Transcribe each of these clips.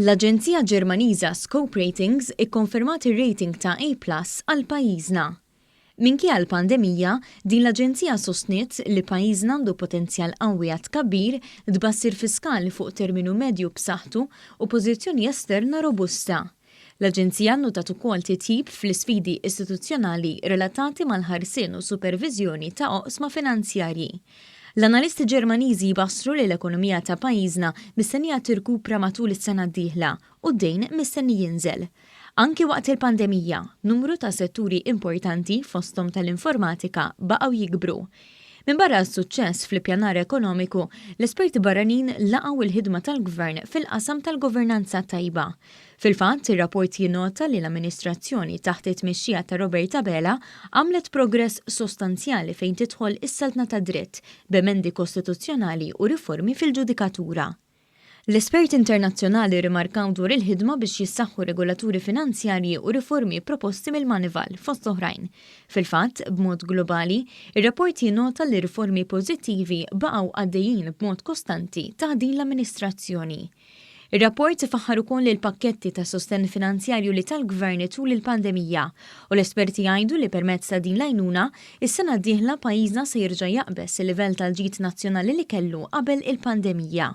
L-aġenzija Ġermaniża Scope Ratings ikkonfermat ir-rating ta' A plus għal pajjiżna. Minkejja l-pandemija, din l-aġenzija sostniet li pajjiżna għandu potenzjal qawwi għat-tkabbir, tbassir fiskali fuq terminu medju b'saħħtu u pożizzjoni esterna robusta. L-aġenzija nnutat ukoll titjib fl-isfidi istituzzjonali relatati mal-ħarsien u superviżjoni ta' oqsma finanzjarji. L-analisti Ġermaniżi jbassru li l-ekonomija ta' pajjiżna mistennija tirkupra matul is-sena d-dieħla u d-dejn mistenni jinżel. Anki waqt il-pandemija, numru ta' setturi importanti fosthom tal-informatika baqgħu jikbru. Minbarra s-suċċess fl-ippjanar ekonomiku, l-esperti barranin laqgħu il-ħidma tal-Gvern fil-qasam tal-governanza tajba. Fil-fatt, ir-rapport jinnota li l-amministrazzjoni taħt it-tmexxija ta' Robert Abela għamlet progress sostanzjali fejn tidħol is-saltna tad-dritt, b'emendi kostituzzjonali u riformi fil-ġudikatura. L-esperti internazzjonali rimarkaw dwar il-ħidma biex jissaħħu regolaturi finanzjarji u riformi proposti mill-Moneyval, fost oħrajn. Fil-fatt, b'mod globali, ir-rapport jinnota li riformi pożittivi baqgħu għaddejjin b'mod kostanti taħt din l-amministrazzjoni. Ir-rapport ifaħħar ukoll il-pakketti ta' sostenn finanzjarju li ta l-gvern tul il-pandemija u l-esperti jgħidu li permezz ta' din l-għajnuna, is-sena d-dieħla pajjiżna se jerġa' jaqbeż il-livell tal-ġid nazzjonali li kellu qabel il-pandemija.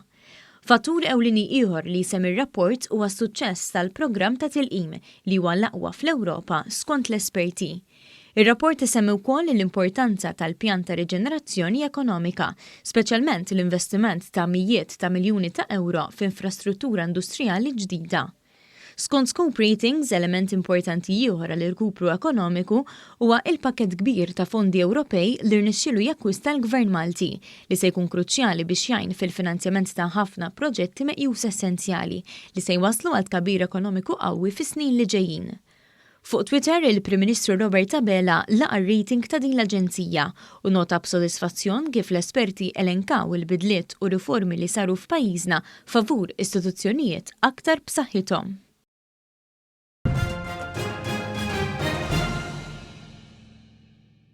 Fattur ewlieni ieħor li jsemmi r-rapport huwa s-suċċess tal-programm ta' tilqim li huwa l-aqwa fl-Ewropa skont l-esperti. Ir-rapport isemmi wkoll l-importanza tal-pjan ta' riġenerazzjoni ekonomika, speċjalment l-investiment ta' mijiet ta' miljuni ta' euro f'infrastruttura industrijali ġdida. Skont Scope Ratings, element importanti ieħor għall-irkupru ekonomiku huwa il-pakket kbir ta' fondi Ewropej li rnexxielu jakkwista l-Gvern Malti, li se jkun kruċjali biex jgħin fil-finanzjament ta' ħafna proġetti meqjus essenzjali li se jwasslu għal tkabbir ekonomiku qawwi fis-snin li ġejjin. Fuq Twitter, il-Prim Ministru Robert Abela laqa r-rating ta' din l-aġenzija u nota b'sodisfazzjon kif l-esperti elenkaw il-bidliet u riformi li saru f'pajjiżna favur istituzzjonijiet aktar b'saħħithom.